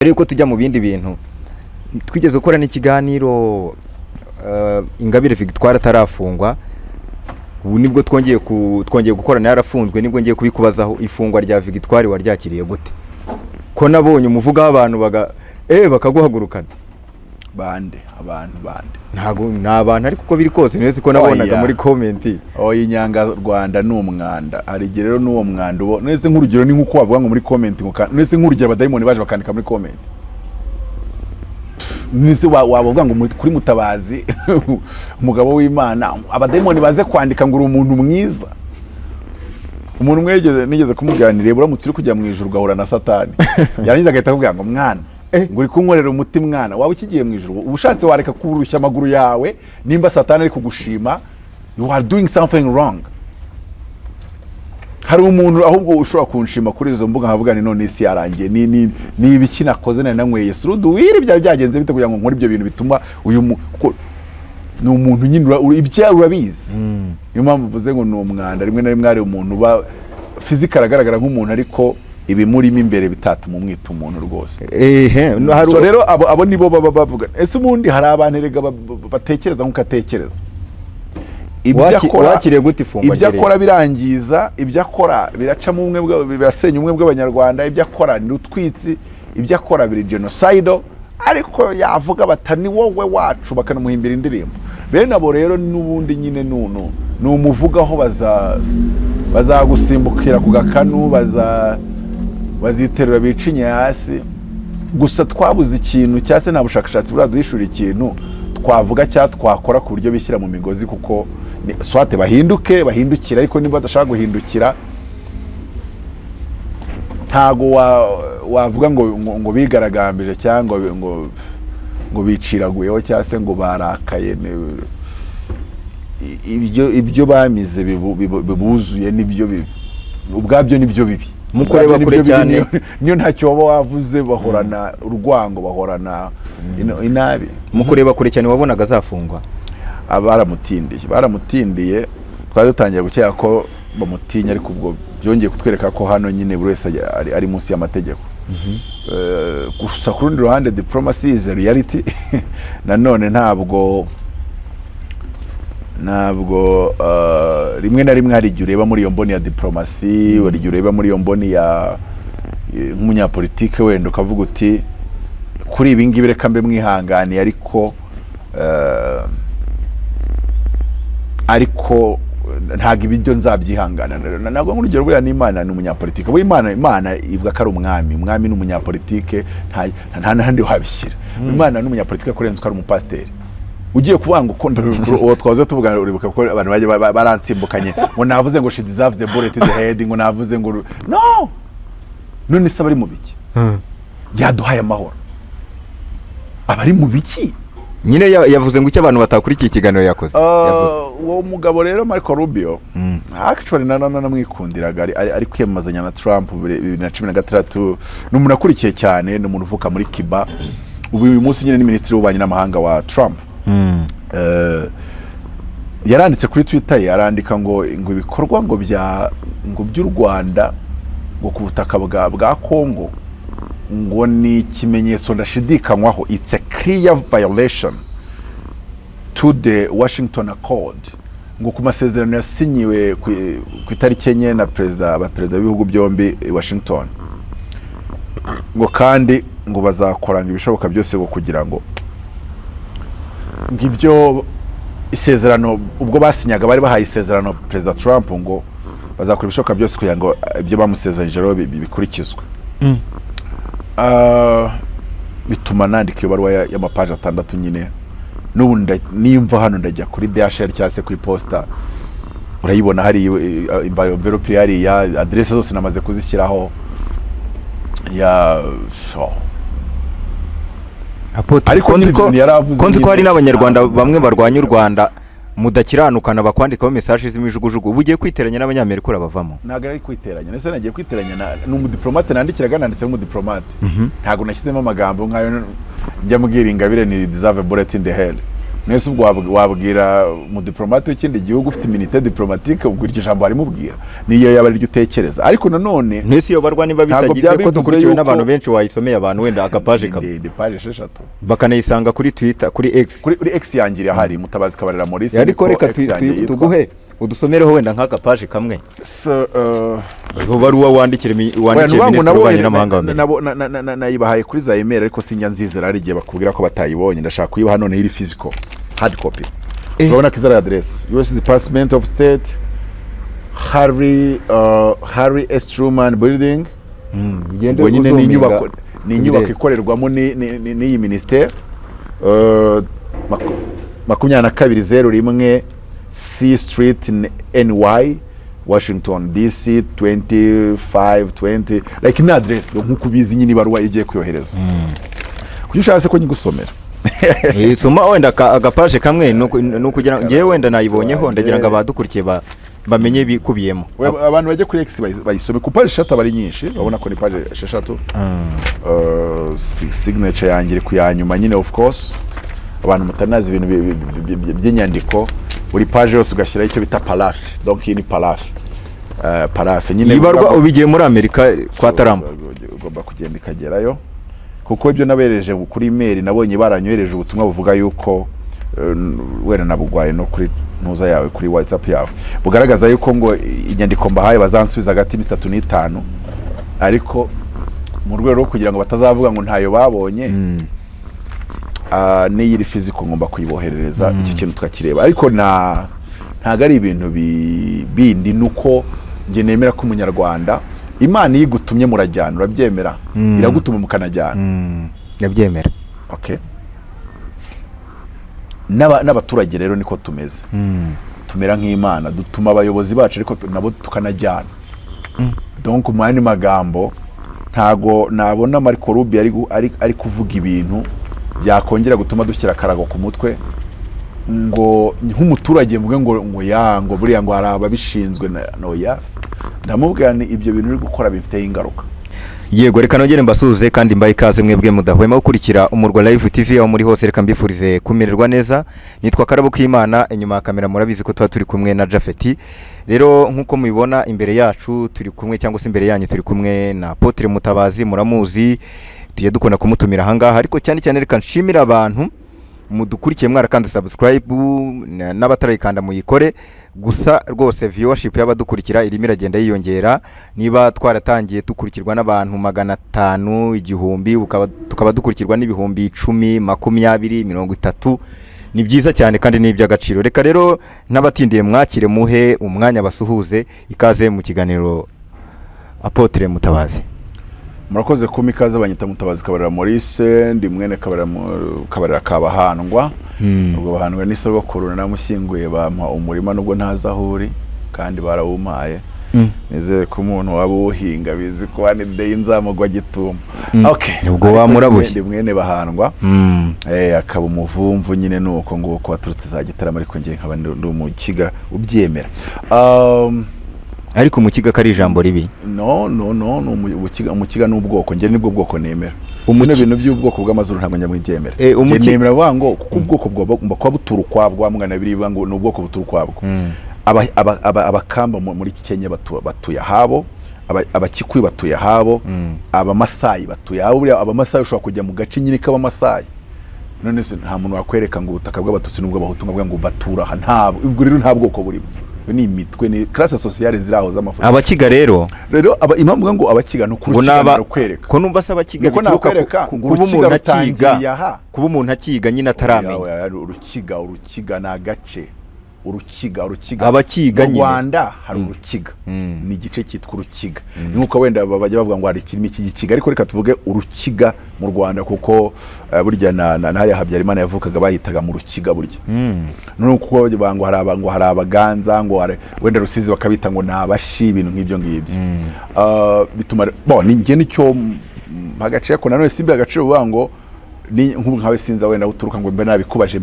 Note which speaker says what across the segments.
Speaker 1: Mbere yuko tujya mu bindi bintu, twigeze gukora n'ikiganiro Ingabire Victoire atarafungwa. Ubu nibwo twongeye gukorana yarafunzwe, nibwo ngiye kubikubazaho. Ifungwa rya Victoire waryakiriye gute, ko nabonye umuvugaho abantu bakaguhagurukana?
Speaker 2: Bande? Abantu bande?
Speaker 1: Ntabwo ni abantu, ariko uko biri kose neza ko nabonaga
Speaker 2: Oya.
Speaker 1: muri comment.
Speaker 2: Oya, Inyangarwanda ni umwanda. Hari igihe rero n'uwo mwanda ubo nese nk'urugero ni nk'uko wavuga ngo muri comment ngo nese nk'urugero abadayimoni baje bakandika muri comment. Nese wabavuga ngo kuri Mutabazi, umugabo w'Imana, abadayimoni baze kwandika ngo uri umuntu mwiza? Umuntu umwe nigeze kumuganira, uramutse uri kujya mu ijuru ugahura na Satani, yarangiza agahita akubwira ngo: "Mwana," ngo: "uri kunkorera umuti mwana," waba ukigiye mu ijuru? Uba ushatse wareka kurushya amaguru yawe. Nimba Satani ari kugushima, you are doing something wrong. Hari umuntu ahubwo ushobora kunshima kuri izo mbuga, nkavuga ni none isi yarangiye, ni ibiki nakoze? Nari nanyweye suruduwiri? Byari byagenze bite kugira ngo nkore ibyo bintu bituma uyu kuko ni umuntu nyine ibyo urabizi. Niyo mpamvu mvuze ngo ni umwanda. Rimwe na rimwe hari umuntu uba physical agaragara nk'umuntu, ariko ibimurimo imbere bitatuma umwita umuntu rwose.
Speaker 1: Ehe, no, hari
Speaker 2: So rero abo nibo baba bavuga. Ese ubundi hari abantu erega batekereza nk'uko atekereza? Ibyo
Speaker 1: Wakiriye gute ifungwa
Speaker 2: ibyo
Speaker 1: rye?
Speaker 2: akora birangiza, ibyo akora biracamo ubumwe birasenya ubumwe bw'Abanyarwanda, ibyo akora ni rutwitsi, ibyo akora biri genocidal, ariko yavuga bata: "Ni wowe wacu," bakanamuhimbira indirimbo. Bene abo rero n'ubundi nyine nunu ni umuvugaho, bazagusimbukira ku gakanu, baziterura bicinye hasi. Gusa twabuze ikintu, cyangwa se nta bushakashatsi buraduhishura ikintu twavuga cyangwa twakora ku buryo bishyira mu migozi, kuko soit bahinduke, bahindukira, ariko niba badashaka guhindukira, ntago wavuga ngo bigaragambije cyangwa ngo biciraguyeho cyangwa se ngo barakaye. Ibyo bamize bibuzuye nibyo ubwabyo nibyo bibi.
Speaker 1: Mu kureba
Speaker 2: Ubwabyo
Speaker 1: kure
Speaker 2: nibyo bibi,
Speaker 1: cyane.
Speaker 2: Niyo ntacyo waba wavuze, bahorana urwango, bahorana inabi.
Speaker 1: Mu kureba kure cyane, wabonaga azafungwa?
Speaker 2: Baramutindiye, baramutindiye. Twari dutangiye gukeka ko bamutinya, ariko ubwo byongeye kutwereka ko hano nyine buri wese ari munsi y'amategeko. Gusa ku rundi ruhande, diplomacy is a reality. Nanone ntabwo rimwe na rimwe hari igihe ureba muri iyo mboni ya diplomasi, hari igihe ureba muri iyo mboni ya nk'umunyapolitike wenda ukavuga uti: "Kuri ibi ngibi reka mbe mwihanganiye," ariko ntabwo ibiryo nzabyihangana. Ntabwo nk'urugero buriya n'Imana ni umunyapolitike. Buriya Imana ivuga ko ari umwami. Umwami ni umunyapolitike, nta n'ahandi wabishyira. Imana ni umunyapolitike kurenza uko ari umupasiteri. Ugiye kuvuga ngo uwo twahoze tuvuga, uribuka ko abantu bajya baransimbukanye ngo navuze ngo she deserves a bullet in the head, ngo navuze ngo no. None se abari mu biki? Yaduhaye amahoro, abari mu biki?
Speaker 1: Nyine yavuze ngo icyo abantu batakurikiye ikiganiro yakoze, yavuze.
Speaker 2: Uwo mugabo rero Marco Rubio, actually namwikundiraga ari kwiyamamazanya na Trump 2016. Ni umuntu akurikiye cyane, ni umuntu uvuka muri Cuba. Ubu uyu munsi nyine ni minisitiri w'ububanyi n'amahanga wa Trump. Yaranditse kuri Twitter ye, arandika ngo ibikorwa ngo bya ngo by'u Rwanda ngo ku butaka bwa Congo ngo ni ikimenyetso ndashidikanywaho, it's a clear violation to the Washington Accord, ngo ku masezerano yasinyiwe ku itariki 4 na perezida, abaperezida b'ibihugu byombi i Washington, ngo kandi ngo bazakoranga ibishoboka byose ngo kugira ngo ibyo isezerano ubwo basinyaga bari bahaye isezerano perezida Trump, ngo bazakora ibishoboka byose kugira ngo ibyo bamusezeranyije rero bikurikizwe. Bituma nandika iyo baruwa y'amapaji 6 nyine. N'ubu nimva hano ndajya kuri DHL cyangwa se ku iposita, urayibona hari envelope hariya, aderese zose namaze kuzishyiraho ya so.
Speaker 1: Apotre,
Speaker 2: Ariko
Speaker 1: ko nzi
Speaker 2: nyine ibintu yari avuze
Speaker 1: ko nzi ko hari
Speaker 2: nyine
Speaker 1: n'Abanyarwanda bamwe barwanya u Rwanda mudakiranukana, bakwandikaho message z'imijugujugu, ubu ugiye kwiteranya n'Abanyamerika urabavamo?
Speaker 2: Ntabwo ari kwiteranya. Ndetse nagiye kwiteranya ni umudiplomate nandikiraga, nanditse nk'umudiplomate, ntabwo nashyizemo amagambo nk'ayo njya mbwira Ingabire ni deserve bullet in the head. Mwese ubwo wabwira umudiplomate w'ikindi gihugu ufite immunité diplomatique, ubwo iryo jambo warimubwira niyo yaba ariryo utekereza? Ariko nanone
Speaker 1: Ntese iyo barwa niba
Speaker 2: Ntabwo
Speaker 1: bitagize
Speaker 2: byaba
Speaker 1: ko
Speaker 2: bivuze
Speaker 1: dukurikiwe
Speaker 2: yuko-
Speaker 1: n'abantu benshi, wayisomeye abantu wenda akapaje kamwe?
Speaker 2: Ndende, paje 6.
Speaker 1: Bakanayisanga kuri Twitter, kuri X.
Speaker 2: Kuri X yanjye irahari, Mutabazi Kabarira Maurice.
Speaker 1: Ariko
Speaker 2: Niko
Speaker 1: reka
Speaker 2: X yanjye yitwa.
Speaker 1: tuguhe udusomereho wenda nk'akapaje kamwe.
Speaker 2: So,
Speaker 1: Iyo baruwa wandikire
Speaker 2: Oya,
Speaker 1: wandikiye
Speaker 2: nuvuga ngo
Speaker 1: minisitiri w'ububanyi n'amahanga wa Amerika.
Speaker 2: Nayibahaye kuri za email, ariko sinjya nzizera, hari igihe bakubwira ko batayibonye. Ndashaka kuyibaha noneho iri physical, hard copy. Urabona ko izari address US Department of State, Harry S Truman Building.
Speaker 1: Ugende
Speaker 2: Ubwo nyine ni
Speaker 1: uzuminga
Speaker 2: inyubako
Speaker 1: tubirebe.
Speaker 2: ikorerwamo n'iyi minisiteri, 2201 C Street, NY, Washington DC 2520, like ni address nk'uko ubizi nyine ibaruwa iyo ugiye kuyohereza. Kuki ushaka se ko nyigusomera?
Speaker 1: Soma wenda agapaje kamwe, ni ukugira ngo ngewe wenda nayibonyeho, ndagira ngo abadukurikiye bamenye ibikubiyemo.
Speaker 2: Abantu bajya kuri X bayisome, ku paje 6 aba ari nyinshi, urabona ko ni paje 6. Signature yanjye iri ku ya nyuma nyine. Of course abantu mutanazi ibintu by'inyandiko, buri paje yose ugashyiraho icyo bita paraphe. Donc iyi ni paraphe. Paraphe nyine
Speaker 1: Iyi barwa ubigiye muri Amerika kwa Trump.
Speaker 2: Ugomba kugenda ikagerayo, kuko ibyo nabereje kuri email, nabonye baranyohereje ubutumwa buvuga yuko wenda nabugwaye no kuri ntuza yawe, kuri WhatsApp yawe, bugaragaza yuko ngo inyandiko mbahaye bazansubiza hagati y'iminsi 3 n'5. Ariko mu rwego rwo kugira ngo batazavuga ngo ntayo babonye, n'iyi iri physical ngomba kuyiboherereza. Icyo kintu tukakireba, ariko ntago ari ibintu bindi, nuko njye nemera ko umunyarwanda, Imana iyo igutumye murajyana. Urabyemera? Iragutuma mukanajyana.
Speaker 1: Ndabyemera.
Speaker 2: Okay. N'abaturage rero niko tumeze, tumera nk'Imana, dutuma abayobozi bacu, ariko nabo tukanajyana. Donc mu yandi magambo, ntago nabona Marco Rubio ari kuvuga ibintu byakongera gutuma dushyira akarago ku mutwe, ngo nk'umuturage mvuge ngo ya ngo buriya ngo hari ababishinzwe noya. Ndamubwira ni ibyo bintu uri gukora bifiteho ingaruka.
Speaker 1: Yego, reka nongere mbasuhuze kandi mbahe ikaze mwebwe mudahwema gukurikira Umurwa Live TV aho muri hose. Reka mbifurize kumererwa neza. Nitwa Karabo K'Imana, inyuma ya kamera murabizi ko tuba turi kumwe na Jafeti. Rero nk'uko mubibona imbere yacu turi kumwe, cyangwa se imbere yanyu turi kumwe na Apotre Mutabazi, muramuzi, tujya dukunda kumutumira ahangaha. Ariko cyane cyane reka nshimire abantu mudukurikiye mwarakanze subscribe, n'abatarayikanda muyikore. Gusa rwose viewership y'abadukurikira irimo iragenda yiyongera. Niba twaratangiye dukurikirwa n'abantu 500, 1000, tukaba dukurikirwa n'10,000, 20, 30, ni byiza cyane kandi ni iby'agaciro. Reka rero n'abatindiye mwakire, muhe umwanya basuhuze. Ikaze mu kiganiro, Apotre Mutabazi.
Speaker 2: Murakoze kumpa ikaze. Banyita Mutabazi Kabarira Maurice, ndi mwene Kabarira, Kabarira Kabahandwa. Ubwo Bahandwa ni sogokuru, naramushyinguye, bampa umurima nubwo ntazi aho uri, kandi barawumpaye. Nizere ko umuntu waba uwuhinga bizi ko one day nzamugwa gitumo. Okay.
Speaker 1: Ubwo
Speaker 2: Ariko
Speaker 1: wamurabuye.
Speaker 2: ndi mwene Bahandwa. Akaba umuvumvu nyine, nuko nguko waturutse za Gitarama, ariko njye nkaba ndi umukiga ubyemera.
Speaker 1: Ariko umukiga ko ari ijambo ribi?
Speaker 2: No, no, no, ni umukiga ni ubwoko, njye nibwo bwoko nemera. Bino bintu by'ubwoko bw'amazuru ntabwo njya mwibyemera. Njye nemera bavuga ngo kuko ubwoko bugomba kuba butura ukwabwo, wa mwana birivuga ngo ni ubwoko butura ukwabwo. Abakamba muri Kenya batuye ahabo, Abakikuyu batuye ahabo, Abamasayi batuye ahabo. Buriya Abamasayi ushobora kujya mu gace nyine k'Abamasayi. None se nta muntu wakwereka ngo ubutaka bw'Abatutsi n'ubw'Abahutu ngo avuge ngo batura aha? Ntabwo. Ubwo rero nta bwoko burimo. Iyo ni imitwe, ni classe sociale ziri aho z'amafoto.
Speaker 1: Abakiga rero
Speaker 2: Rero impamvu mvuga ngo Abakiga ni
Speaker 1: ngo naba
Speaker 2: ukwereka
Speaker 1: ko numva se Abakiga
Speaker 2: Nuko
Speaker 1: bituruka
Speaker 2: nakwereka ngo
Speaker 1: kuba
Speaker 2: urukiga
Speaker 1: umuntu akiga
Speaker 2: rutangiriye aha.
Speaker 1: kuba umuntu akiga nyine ataramenya.
Speaker 2: Oya, oya, urukiga ni agace, urukiga
Speaker 1: Abakiga
Speaker 2: mu
Speaker 1: nyine.
Speaker 2: Rwanda hari urukiga, ni igice cyitwa urukiga. Ni nkuko wenda bajya bavuga ngo hari ikirimi cy'igikiga, ariko reka tuvuge urukiga mu Rwanda, kuko burya na hariya Habyarimana yavukaga bahitaga mu Rukiga burya. Nuko bavuga ngo hari ngo hari Abaganza, ngo hari wenda Rusizi bakabita ngo ni Abashi, ibintu nk'ibyo ngibyo. Bituma bo ni njye nicyo mpa agaciro, ariko nanone simbi agaciro uvuga ngo ni nk'ubu nkawe sinza wenda uturuka ngo mbe nabikubaje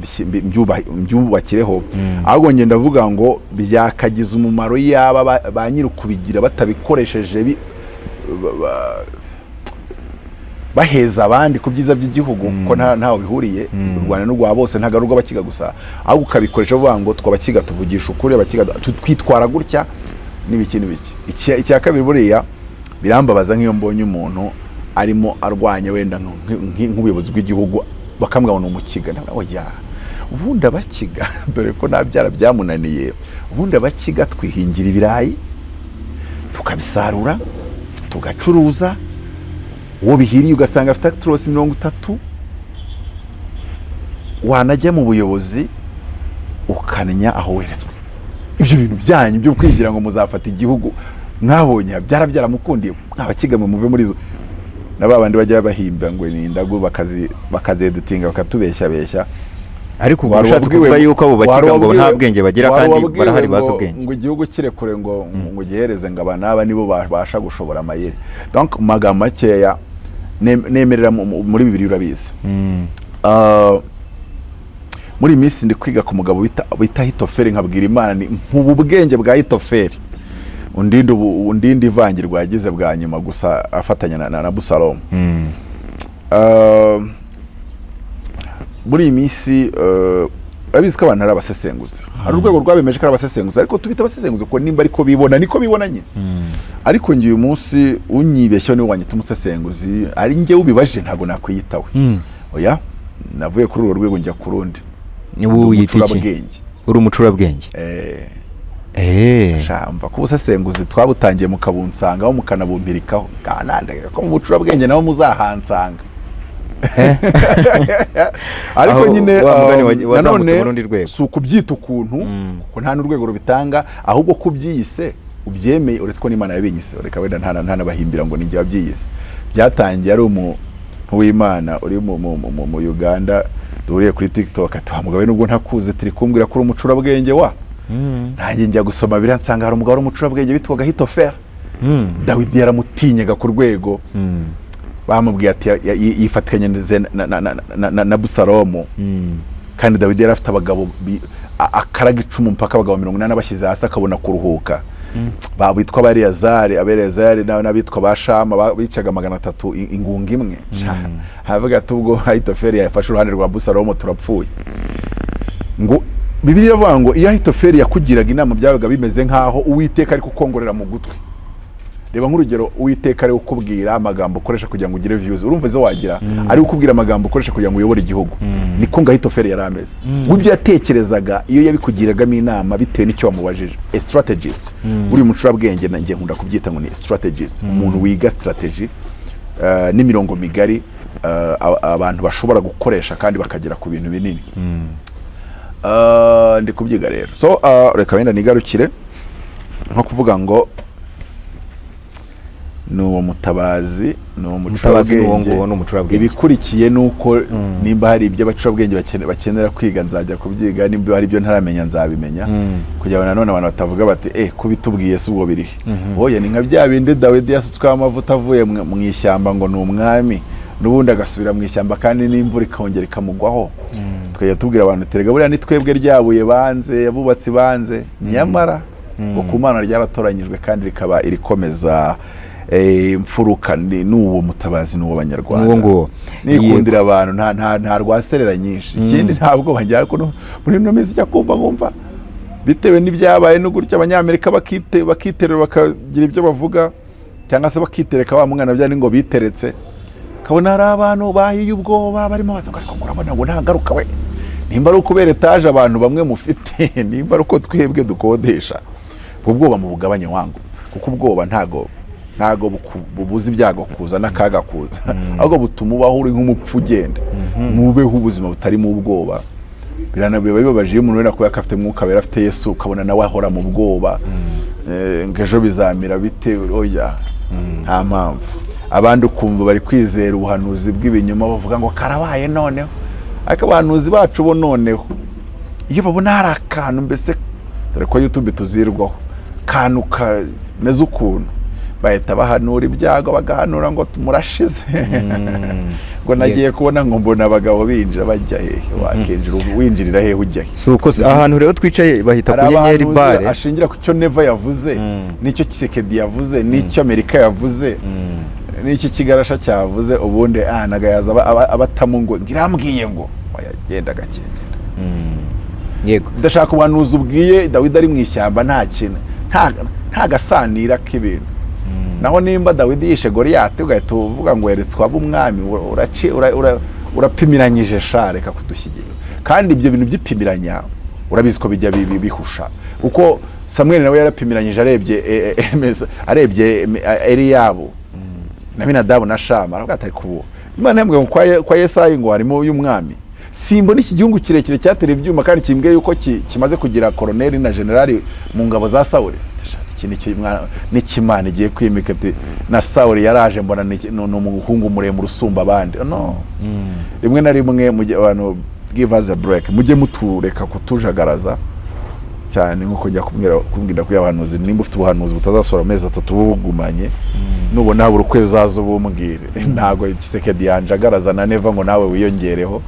Speaker 2: mbyubakireho. Ahubwo ngenda ndavuga ngo byakagize umumaro yaba ba nyiri ukubigira batabikoresheje. Baheza abandi ku byiza by'igihugu, kuko ntaho bihuriye. U Rwanda n'urwa bose, ntabwo ari urw'abakiga gusa, ahubwo ukabikoresha uvuga ngo twe abakiga tuvugisha ukuri, abakiga twitwara gutya n'ibiki n'ibiki. Icya kabiri, buriya birambabaza nk'iyo mbonye umuntu arimo arwanya wenda nk'ubuyobozi bw'igihugu, bakambwira ngo ni umukiga. Ndavuga, oya, ubundi abakiga, dore ko nta byara byamunaniye, ubundi abakiga twihingira ibirayi, tukabisarura, tugacuruza. Uwo bihiriye ugasanga afite Actros 30. Wanajya mu buyobozi ukamenya aho weretswe. Ibyo bintu byanyu byo kwigira ngo muzafata igihugu, mwabonye byaramukundiye. Mwabakiga mwe, muve muri izo na ba bandi bajya bahimba ngo ni indagu, bakazeditinga, bakatubeshyabeshya.
Speaker 1: Ariko ubwo
Speaker 2: Wari
Speaker 1: ushatse kuvuga yuko abo bakiga ngo nta bwenge bagira,
Speaker 2: wari
Speaker 1: kandi
Speaker 2: wabwiwe
Speaker 1: barahari bazi ubwenge.
Speaker 2: Ngo igihugu kirekure, ngo gihereze ngo aba n'aba nibo babasha gushobora amayeri. Donc mu magambo makeya, nemerera muri bibiri, urabizi. Muri iyi minsi ndi kwiga ku mugabo bita Hitoferi, nkabwira Imana ni nkubu bwenge bwa Hitoferi, undinde ivangirwa yagize bwa nyuma gusa afatanya na Busalomu. Muri iyi minsi, urabizi ko abantu ari abasesenguzi. Hari urwego rwabemeje ko ari abasesenguzi, ariko tubita abasesenguzi kuko nimba ariko bibona, niko bibona nyine. Ariko njye uyu munsi unyibeshyeho niwe wanyita umusesenguzi, ari njye ubibajije, ntabwo nakwiyitawe. Oya, navuye kuri urwo rwego njya ku rundi.
Speaker 1: Ubu wiyita iki?
Speaker 2: Umucurabwenge.
Speaker 1: Uri umucurabwenge?
Speaker 2: Eh.
Speaker 1: Eh.
Speaker 2: Shamba ko ubusesenguzi twabutangiye mukabunsangaho, mukanabumpirikaho, kanandega ko mu bucurabwenge nabo muzahansanga, ariko
Speaker 1: Aho
Speaker 2: nyine
Speaker 1: wa mugani wazamutse
Speaker 2: nanone
Speaker 1: mu rundi rwego.
Speaker 2: Si ukubyita ukuntu, kuko nta n'urwego rubitanga, ahubwo ko ubyiyise ubyemeye, uretse ko n'Imana yabinyise. Reka wenda ntanabahimbira ngo ninjye wabyiyise. Byatangiye ari umuntu w'Imana uri mu Uganda duhuriye kuri TikTok, ati: "Wa mugabo we, nubwo ntakuzi, turi kumbwira ko uri umucurabwenge wa." Nanjye njya gusoma biriya, nsanga hari umugabo wari umucurabwenge witwaga Hitoferi. Dawidi yaramutinyaga ku rwego bamubwiye ati yifatikanyije na Busalomu. Kandi Dawidi yari afite abagabo akaraga icumu mpaka abagabo 80 bashyize hasi, akabona kuruhuka. Bitwa ba Eleyazari, Abeleyazari n'abitwa ba Shama bicaga 300 ingunga imwe. Havuga ati ubwo Ahitofeli yafashe uruhande rwa Busalomu turapfuye. Ngo Bibiliya iravuga ngo iyo Ahitofeli yakugiraga inama, byabaga bimeze nk'aho Uwiteka ari kukongorera mu gutwi. Reba nk'urugero, Uwiteka ari kukubwira amagambo ukoresha kugira ngo ugire views, urumva izo wagira, ari kukubwira amagambo ukoresha kugira ngo uyobore igihugu. Niko ngo Ahitofeli yari ameze. Ngo ibyo yatekerezaga iyo yabikugiragamo inama bitewe n'icyo wamubajije. A strategist, uriya umucurabwenge, nanjye nkunda kubyita ngo ni strategist, umuntu wiga strategy n'imirongo migari abantu bashobora gukoresha kandi bakagera ku bintu binini. Ndi kubyiga rero. So reka wenda nigarukire nko kuvuga ngo ni uwo mutabazi, ni uwo
Speaker 1: Mutabazi ni uwo
Speaker 2: mucurabwenge.
Speaker 1: nguwo, ni umucurabwenge.
Speaker 2: Ibikurikiye ni uko nimba hari ibyo abacurabwenge bakenera kwiga, nzajya kubyiga. Nimba hari ibyo ntaramenya, nzabimenya, kugira ngo nanone abantu batavuga bati: "Eh, kubitubwiye si ubwo birihe?" Oya, ni nka bya bindi Dawidi yasutsweho amavuta avuye mu ishyamba ngo ni umwami, n'ubundi agasubira mu ishyamba, kandi n'imvura ikongera ikamugwaho. Tukajya tubwira abantu, terega buriya ni twebwe ryabuye banze, abubatsi banze, nyamara ngo ku Mana ryaratoranyijwe kandi rikaba irikomeza imfuruka. Ni n'uwo mutabazi, n'uwo Banyarwanda.
Speaker 1: N'uwo nguwo.
Speaker 2: Nikundira abantu, nta rwaserera nyinshi. Ikindi, ntabwo bagira, ariko muri ino minsi ijya kumva nkumva bitewe n'ibyabaye no gutya, Abanyamerika bakiterura, bakagira ibyo bavuga, cyangwa se bakitereka wa mwana byari ngo biteretse, kabona hari abantu bahiye ubwoba barimo baza ngo: "Ariko ngo urabona ngo nta ngaruka we?" Nimba ari ukubera etaje abantu bamwe mufite, nimba ari uko twebwe dukodesha, ubwo bwoba mu bugabanye wangu, kuko ubwoba ntago bubuza ibyago kuza n'akaga kuza, ahubwo butuma ubaho uri nk'umupfu ugenda. Mubeho ubuzima butarimo ubwoba. Biba bibabaje iyo umuntu wenda kubera ko afite Mwuka Wera, afite Yesu, ukabona nawe ahora mu bwoba, ngo ejo bizamira bite. Oya, nta mpamvu. Abandi ukumva bari kwizera ubuhanuzi bw'ibinyoma, bavuga ngo karabaye noneho. Ariko abahanuzi bacu bo noneho iyo babona hari akantu mbese, dore ko YouTube tuzirwaho, kantu kameze ukuntu, bahita bahanura ibyago, bagahanura ngo murashize, ngo nagiye kubona ngo mbona abagabo binjira bajya hehe. Wakinjira winjirira hehe, ujya he?
Speaker 1: Si uko se ahantu rero twicaye bahita
Speaker 2: Hari
Speaker 1: ku Nyenyeri
Speaker 2: abahanuzi
Speaker 1: Bare.
Speaker 2: ashingira ku cyo Neva yavuze, n'icyo Tshisekedi yavuze, n'icyo Amerika yavuze. N'iki kigarasha cyavuze ubundi nagayaza abatamu ngo ngirambwiye ngo oya, genda gake, genda. Ndashaka ubuhanuzi ubwiye Dawidi ari mu ishyamba, nta kintu, nta gasanira k'ibintu. Naho nimba Dawidi yishe Goriyati, ugahita uvuga ngo yeretswe ab'umwami, urapimiranyije sha, reka kudushyigikira. Kandi ibyo bintu by'ipimiranya urabizi ko bijya bihusha, kuko Samweli nawe yarapimiranyije arebye arebye Eliyabu na Minadabu na Shama, aravuga ati: "Ariko ubu Imana yambwiye ngo kwa Yesayi ngo harimo y'umwami, simbona iki gihugu kirekire cyatera ibyuma kandi kimbwiye yuko kimaze kugira koroneri na generali mu ngabo za Sawuli. Iki nicyo n'ikimana igiye kwimika." Ati: "Na Sawuli yaraje mbona ni umuhungu muremure usumba abandi." No rimwe na rimwe mujye, abantu, give us a break, mujye mutureka kutujagaraza cyane. Nkuko njya kumbwira ko abahanuzi, nimba ufite ubuhanuzi butazasohora amezi 3 bugumanye, nubona buri ukwezi uzaza ubumbwire. Ntabwo Tshisekedi yanjagaraza na Neva ngo nawe wiyongereho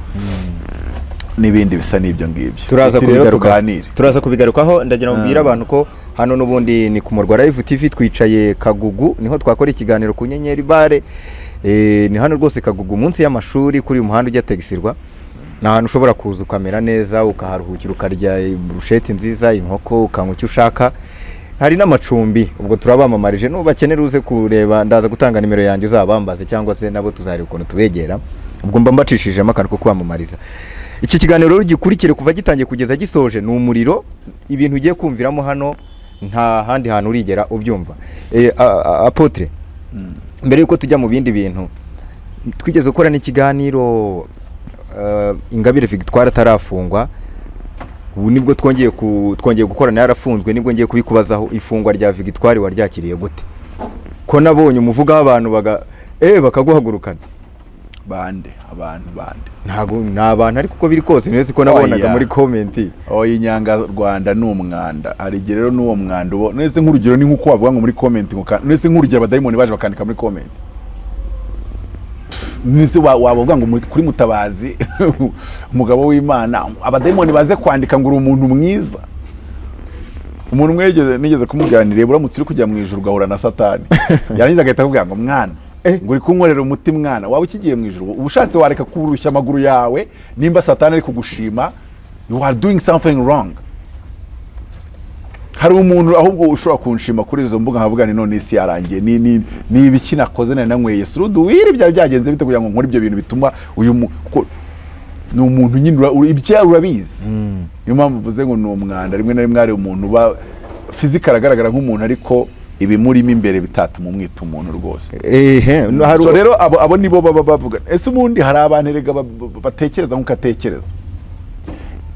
Speaker 2: n'ibindi bisa n'ibyo ngibyo.
Speaker 1: Turaza
Speaker 2: Ati rero
Speaker 1: kubigaruka.
Speaker 2: Tuganire.
Speaker 1: Turaza kubigarukaho. Ndagira ngo mbwire abantu ko hano n'ubundi ni ku Murwa Live TV, twicaye Kagugu, niho twakora ikiganiro ku Nyenyeri Bare. Ni hano rwose Kagugu, munsi y'amashuri, kuri uyu muhanda ujya Tegisirwa. Ni ahantu ushobora kuza ukamera neza, ukaharuhukira, ukarya burusheti nziza, inkoko, ukanywa icyo ushaka. Hari n'amacumbi. Ubwo turabamamarije, nubakenera uze kureba, ndaza gutanga nimero yanjye uzabambaze, cyangwa se nabo tuzareba ukuntu tubegera. Ubwo mba mbacishijemo akantu ko kwamamariza. Iki kiganiro rero gikurikire kuva gitangiye kugeza gisoje, ni umuriro. Ibintu ugiye kumviramo hano nta handi hantu urigera ubyumva. Apôtre, mbere yuko tujya mu bindi bintu, twigeze gukora n'ikiganiro Ingabire Victoire atarafungwa. Ubu nibwo twongeye gukorana yarafunzwe, nibwo ngiye kubikubazaho. Ifungwa rya Victoire waryakiriye gute, ko nabonye umuvugaho abantu bakaguhagurukana?
Speaker 2: Bande? Abantu bande?
Speaker 1: Ntabwo ni abantu, ariko uko biri kose niwe ko nabonaga
Speaker 2: Oya.
Speaker 1: muri comment.
Speaker 2: Oya, inyanga Rwanda ni umwanda. Hari igihe rero n'uwo mwanda ubo nese nk'urugero ni nk'uko wavuga ngo muri comment ngo nese nk'urugero abadayimoni baje bakandika muri comment. Nese wavuga ngo kuri Mutabazi, umugabo w'Imana, abadayimoni baze kwandika ngo uri umuntu mwiza? Umuntu umwe nigeze kumuganira, uramutse uri kujya mu ijuru ugahura na Satani, yarangiza agahita akubwira ngo: "Mwana," ngo: "uri kunkorera umuti mwana," waba ukigiye mu ijuru? Uba ushatse wareka kurushya amaguru yawe. Nimba Satani ari kugushima, you are doing something wrong. Hari umuntu ahubwo ushobora kunshima kuri izo mbuga, nkavuga ni none isi yarangiye, ni ibiki nakoze? Nari nanyweye suruduwiri, byari byagenze bite kugira ngo nkore ibyo bintu bituma uyu kuko ni umuntu nyine ibyo urabizi. Niyo mpamvu mvuze ngo ni umwanda. Rimwe na rimwe hari umuntu uba physical agaragara nk'umuntu, ariko ibimurimo imbere bitatuma umwita umuntu rwose.
Speaker 1: Ehe, no, hari
Speaker 2: So rero abo nibo baba bavuga. Ese ubundi hari abantu erega batekereza nk'uko atekereza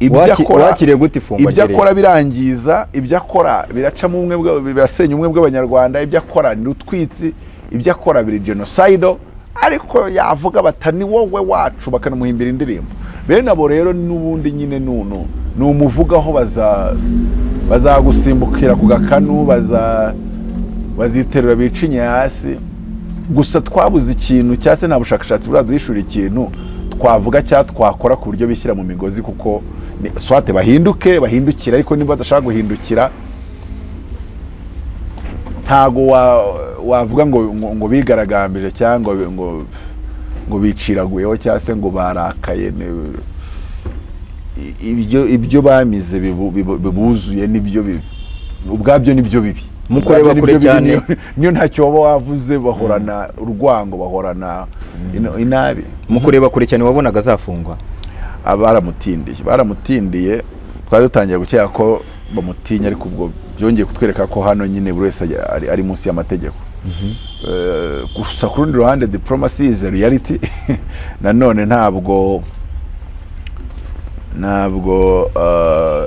Speaker 2: ibyo akora?
Speaker 1: Wakiriye gute ifungwa
Speaker 2: Ibyo
Speaker 1: rye rero?
Speaker 2: akora birangiza, ibyo akora biracamo ubumwe birasenya ubumwe bw'Abanyarwanda, ibyo akora ni rutwitsi, ibyo akora biri genocidal, ariko yavuga bata: "Ni wowe wacu," bakanamuhimbira indirimbo. Bene abo rero n'ubundi nyine nunu ni umuvugaho, bazagusimbukira ku gakanu, baziterura bicinye hasi. Gusa twabuze ikintu, cyangwa se nta bushakashatsi buraduhishura ikintu twavuga cyangwa twakora ku buryo bishyira mu migozi, kuko soit bahinduke, bahindukire, ariko niba badashaka guhindukira, ntago wavuga ngo bigaragambije cyangwa ngo biciraguyeho cyangwa se ngo barakaye. Ibyo bamize bibuzuye nibyo bibi ubwabyo, nibyo bibi.
Speaker 1: Mu kureba
Speaker 2: Ubwabyo
Speaker 1: kure
Speaker 2: nibyo bibi,
Speaker 1: cyane.
Speaker 2: Niyo ntacyo waba wavuze, bahorana urwango, bahorana inabi.
Speaker 1: Mu kureba kure cyane, wabonaga azafungwa?
Speaker 2: Baramutindiye, baramutindiye. Twari dutangiye gukeka ko bamutinya, ariko ubwo byongeye kutwereka ko hano nyine buri wese ari munsi y'amategeko. Gusa ku rundi ruhande, diplomacy is a reality. Nanone ntabwo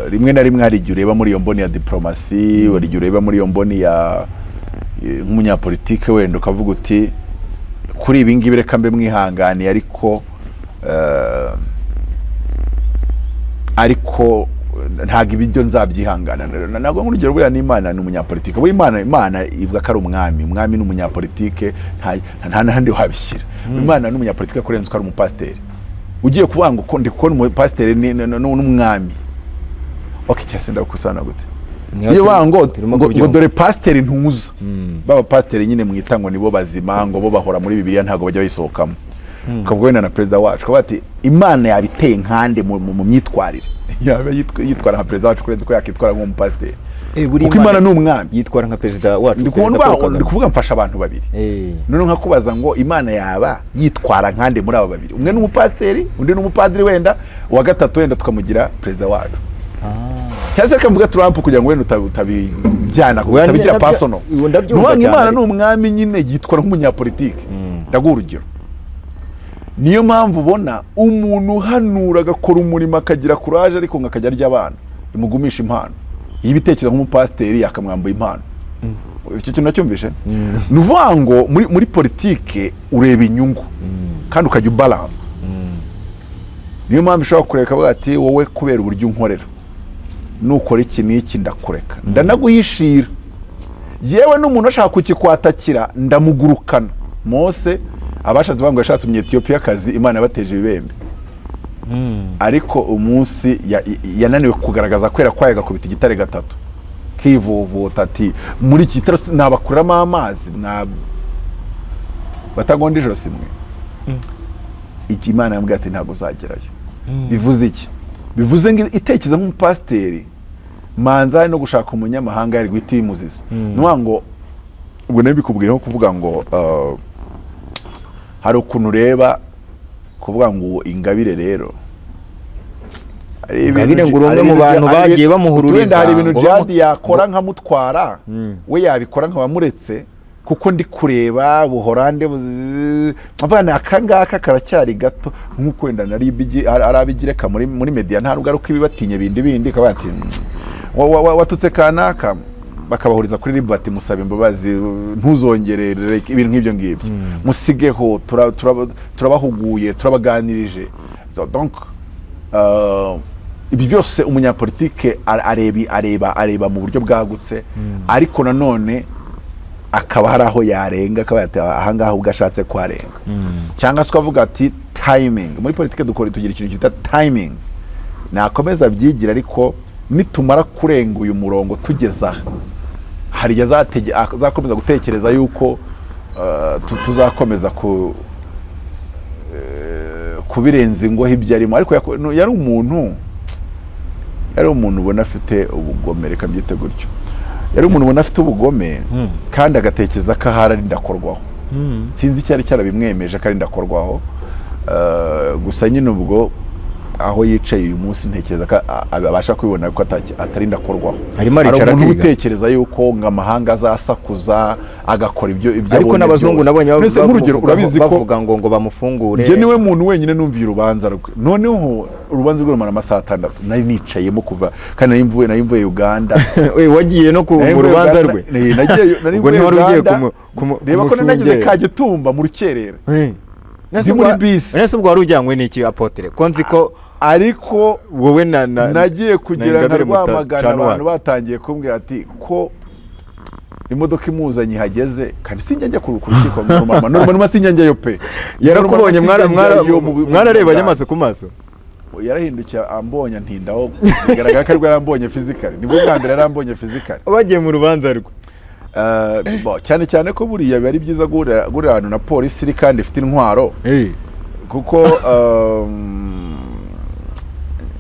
Speaker 2: rimwe na rimwe hari igihe ureba muri iyo mboni ya diplomasi, hari igihe ureba muri iyo mboni ya nk'umunyapolitike wenda ukavuga uti: "Kuri ibi ngibi reka mbe mwihanganiye," ariko ntabwo ibiryo nzabyihangana. Ntabwo, nk'urugero, buriya n'Imana ni umunyapolitike. Buriya Imana ivuga ko ari umwami. Umwami ni umunyapolitike, nta n'ahandi wabishyira. Imana ni umunyapolitike kurenza uko ari umupasiteri. Ugiye kuvuga ngo ko ndi kubona umupasiteri n'umwami, okay, cyangwa se ndagusobanura gute?
Speaker 1: Niho
Speaker 2: Iyo banga ngo
Speaker 1: turimo
Speaker 2: ngo
Speaker 1: kubyumva.
Speaker 2: dore pasiteri ntuza, baba pasiteri nyine mwita ngo nibo bazima, ngo bo bahora muri Bibiliya, ntabwo bajya bayisohokamo. Ukavuga wenda na perezida wacu, ukavuga ati Imana yabiteye nkande mu myitwarire, yaba yitwara nka perezida wacu kurenza uko yakitwara nk'umupasiteri.
Speaker 1: Buriya
Speaker 2: Kuko Imana ni umwami.
Speaker 1: Yitwara nka perezida wacu,
Speaker 2: Ndi kubona
Speaker 1: Perezida Paul
Speaker 2: ndi
Speaker 1: Kagame.
Speaker 2: kuvuga mfasha abantu babiri. Noneho nkakubaza ngo Imana yaba yitwara nkande muri aba babiri? Umwe ni umupasiteri, undi ni umupadiri, wenda uwa gatatu wenda tukamugira perezida wacu, cyangwa se reka mvuge Trump kugira ngo wenda utabijyana,
Speaker 1: Oya,
Speaker 2: utabigira personal.
Speaker 1: Ndabyumva
Speaker 2: Nuvuga ngo
Speaker 1: cyane
Speaker 2: Imana
Speaker 1: ariko.
Speaker 2: ni umwami nyine, yitwara nk'umunyapolitike. Ndaguha urugero: niyo mpamvu ubona umuntu uhanura agakora umurimo, akagira courage, ariko ngo akajya arya abana, bimugumisha impano. Iyo ibitekerezo nk'umupasiteri, yakamwambuye impano. Icyo kintu nacyumvishe. Ni ukuvuga ngo muri politike ureba inyungu kandi ukajya ubalance. Niyo mpamvu ushobora kureka avuga ati: "Wowe kubera uburyo unkorera, nukora iki n'iki ndakureka, ndanaguhishira, yewe n'umuntu ashaka kukikwatakira ndamugurukana." Mose abashatse bavuga ngo yashatse Umunyetiyopiyakazi, Imana yabateje ibibembe, ariko umunsi yananiwe kugaragaza kwera kwayo, agakubita igitare gatatu, kivovota ati: "Muri iki gitare nabakuramo amazi mwa batagonda ijosi mwe." Iki Imana yambwiye ati: "Ntabwo uzagerayo." Bivuze iki? Bivuze ngo itekereza nk'umupasiteri manza hari no gushaka umunyamahanga yari guhita ibimuziza. Ni ukuvuga ngo ubwo nayo bikubwira nko kuvuga ngo hari ukuntu ureba kuvuga ngo Ingabire rero hari ibintu
Speaker 1: Ingabire ngo uri umwe
Speaker 2: hari
Speaker 1: mu
Speaker 2: ibintu
Speaker 1: bantu
Speaker 2: hari
Speaker 1: bagiye bamuhururiza,
Speaker 2: wenda hari ibintu
Speaker 1: ngo
Speaker 2: Jihadi yakora nkamutwara, we yabikora nkabamuretse, kuko ndi kureba Buhorande mvuga ni aka ngaka karacyari gato, nk'uko wenda nari ari abigireka muri media, nta nubwo ari uko ibibatinye bindi bindi, akaba ati: "Watutse kanaka," bakabahuriza kuri RIB bati: "Musaba imbabazi, ntuzongere," ibintu nk'ibyo ngibyo, musigeho, turabahuguye, turabaganirije. So, donc ibi byose umunyapolitike areba mu buryo bwagutse, ariko nanone akaba hari aho yarenga, akaba yati ahangaha ubwo ashatse kuharenga, cyangwa se ukavuga ati timing. Muri politike dukora, tugira ikintu cyita timing. Nakomeza abyigira, ariko nitumara kurenga uyu murongo tugeze aha, hari igihe azakomeza gutekereza yuko tuzakomeza kubirenza ingohe ibyo arimo. Ariko no, yari umuntu ubona afite ubugome, reka mbyite gutyo. Yari umuntu ubona afite ubugome kandi agatekereza ko ahari ari ndakorwaho. Sinzi icyari cyarabimwemeje ko ari ndakorwaho. Gusa nyine ubwo aho yicaye uyu munsi, ntekereza ko abasha kubibona ko atari ndakorwaho.
Speaker 1: Arimo
Speaker 2: Hari
Speaker 1: aricara
Speaker 2: umuntu
Speaker 1: akiga.
Speaker 2: utekereza yuko ngo amahanga azasakuza agakora ibyo
Speaker 1: Ariko
Speaker 2: abonye
Speaker 1: n'abazungu
Speaker 2: byose.
Speaker 1: nabonye
Speaker 2: Mbese nk'urugero, urabizi ko
Speaker 1: bavuga ngo bamufungure.
Speaker 2: Njye niwe muntu wenyine numviye urubanza rwe. Noneho urubanza rwe rumara amasaha 6, nari nicayemo kuva, kandi nari mvuye Uganda.
Speaker 1: We, wagiye no
Speaker 2: Nari
Speaker 1: mu
Speaker 2: mvuye
Speaker 1: rubanza
Speaker 2: Uganda,
Speaker 1: rwe?
Speaker 2: nari
Speaker 1: Ubwo
Speaker 2: mvuye
Speaker 1: niho wari ugiye
Speaker 2: Uganda.
Speaker 1: kumu
Speaker 2: Reba ko nari nageze
Speaker 1: kumushungera.
Speaker 2: Kagitumba mu rukerera.
Speaker 1: Nese
Speaker 2: Ndi muri bisi.
Speaker 1: Nese ubwo wari ujyanywe n'iki, apôtre, ko nzi ko
Speaker 2: Ariko
Speaker 1: wowe na
Speaker 2: nagiye kugera nka
Speaker 1: Ingabire
Speaker 2: Rwamagana,
Speaker 1: mutacana
Speaker 2: abantu
Speaker 1: uwaka.
Speaker 2: batangiye kumbwira ati ko imodoka imuzanye ihageze, kandi sinjya njya ku rukiko normal, sinjya njyayo pe.
Speaker 1: Yarakubonye?
Speaker 2: Normal sinjya njyayo mu
Speaker 1: Mwararebanye
Speaker 2: bwanjye.
Speaker 1: amaso ku maso?
Speaker 2: Yarahindukiye ambonye ntindaho, bigaragara ko aribwo yarambonye physically, nibwo bwa mbere yarambonye physically.
Speaker 1: Bagiye mu rubanza rwe.
Speaker 2: Bo, cyane cyane ko buriya biba ari byiza guhurira ahantu na polisi iri kandi ifite intwaro, kuko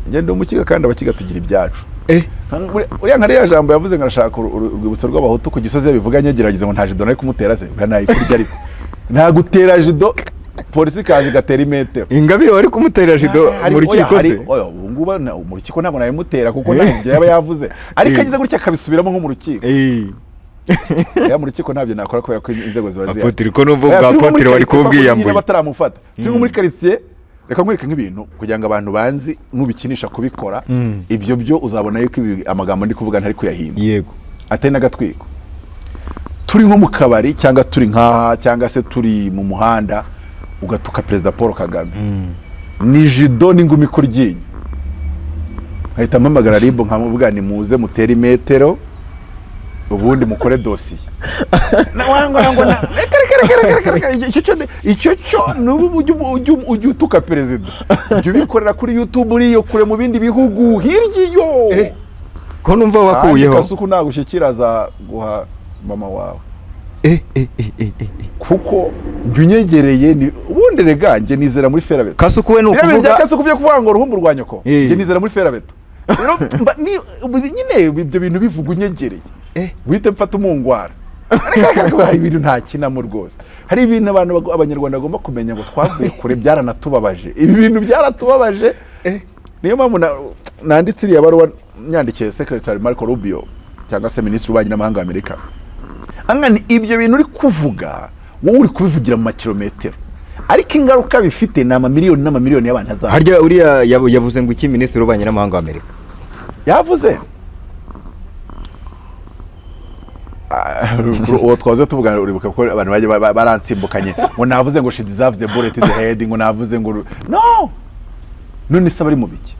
Speaker 2: njye ndi Umukiga kandi Abakiga tugira ibyacu. Uriya nka ririya jambo yavuze ngo arashaka urwibutso rw'Abahutu ku Gisozi, yabivuga nyegerageza ngo nta jido nari kumutera se, buriya nayikurya, ariko nta gutera jido, polisi ikaza igatera imetero.
Speaker 1: Ingabire wari kumutera jido mu rukiko se?
Speaker 2: Oya, ubu ngubu mu rukiko ntabwo nabimutera, kuko ntabwo yaba yavuze, ariko agize gutya akabisubiramo nko mu rukiko. Ya, mu rukiko ntabyo nakora kubera ko inzego ziba zihari.
Speaker 1: Apôtre, ko numva
Speaker 2: Oya,
Speaker 1: ubwa
Speaker 2: turi nko muri
Speaker 1: apôtre wari
Speaker 2: quartier,
Speaker 1: kubwiyambuye.
Speaker 2: nyine bataramufata, turi nko muri quartier. Reka nkwereke nk'ibintu kugira ngo abantu banzi nubikinisha kubikora. Ibyo byo uzabona yuko ibi amagambo ndi kuvuga ntari kuyahimba, atari n'agatwiko. Turi nko mu kabari, cyangwa turi nkaha, cyangwa se turi mu muhanda, ugatuka Perezida Paul Kagame, ni jido n'ingumi ku ryinyo, nkahita mpamagara RIB, nkamuvuga ni muze mutere imetero, ubundi mukore dosiye. Ngo reka reka reka reka reka reka, icyo cyo nubu ujye utuka perezida, ujye ubikorera kuri YouTube uriyo kure mu bindi bihugu hirya iyo.
Speaker 1: Ko numva
Speaker 2: Kandi
Speaker 1: wakuyeho.
Speaker 2: Kasuku nagushyikira azaguha mama wawe. Kuko njye unyegereye ni ubundi rega njye nizera muri fer à béton.
Speaker 1: Kasuku we ni
Speaker 2: Biriya bintu bya
Speaker 1: ukuvuga
Speaker 2: Kasuku byo kuvuga ngo ruhumbu rwa nyoko, njye nizera muri fer à béton. Rero nyine ibyo bintu bivuga unyegereye, wite mfata umungwara. Ariko hari ibintu ntakinamo rwose. Hari ibintu abantu abanyarwanda bagomba kumenya ngo twavuye kure, byaranatubabaje, ibi bintu byaratubabaje. Niyo mpamvu nanditse iriya baruwa nyandikiye Secretary Marco Rubio cyangwa se Minisitiri w'Ububanyi n'Amahanga wa Amerika. Angana ibyo bintu uri kuvuga, wowe uri kubivugira mu makilometero, ariko ingaruka bifite ni amamiliyoni n'amamiliyoni y'abantu azaba.
Speaker 1: Harya uriya yavuze ngo iki, Minisitiri w'Ububanyi n'Amahanga wa Amerika?
Speaker 2: Yavuze, uwo twahoze tuvuga, uribuka ko abantu bajya baransimbukanye ngo navuze ngo she deserves a bullet in the head, ngo navuze ngo no. None se abari mu biki?